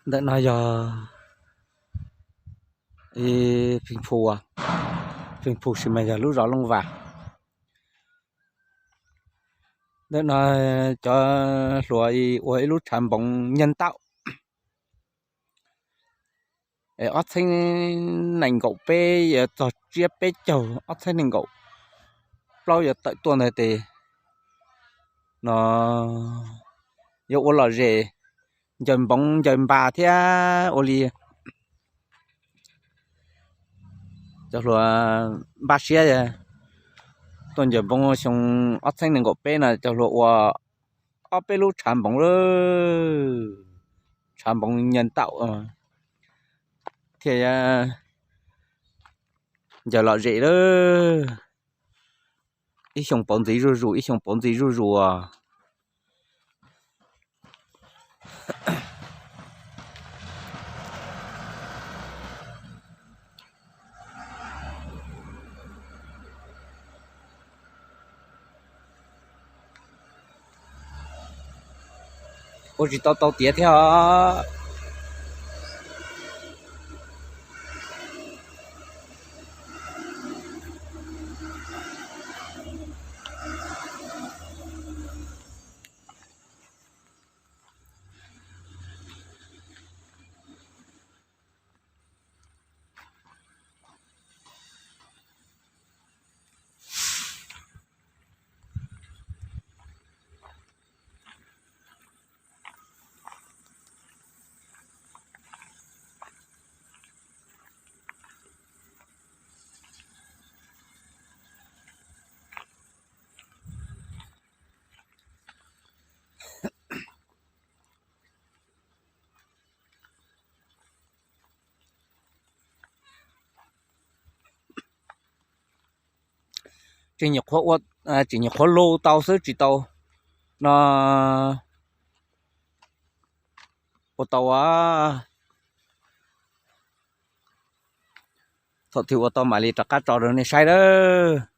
Ntawm no yog ib Pheej Phu, Pheej Phu sis mas yog lub zos Looj Vam. Ntawm no cov hluas ua ib lub tshav npoov nyiaj ntaum. Ob txheeb nees nkaum peb yuav txog tsiab peb caug, ob txheeb nees nkaum plaub yuav tawm tuaj ntawd tes no yuav ua lom zem ncaws npoov ncaws npas thiab ua li. Cov hluas npaj siab tuaj ncaws npoov xyoo ob txheeb nees nkaum peb no cov hluas ua ob peb lub tshav npoov lawm, tshav npoov nyiaj ntaum thiaj ncaws lom zem lawm. Ib xyoo pauv ntxiv zuj zus, ib xyoo pauv ntxiv zuj zus. Ua tsis tau tau tiav thiab os. Tseem nyuam qhuav ua, tseem nyuam qhuav lu tau xwb tsis tau no ua tau. Thaum twg ua tau mam li rov qab tso rau nej saib lawm.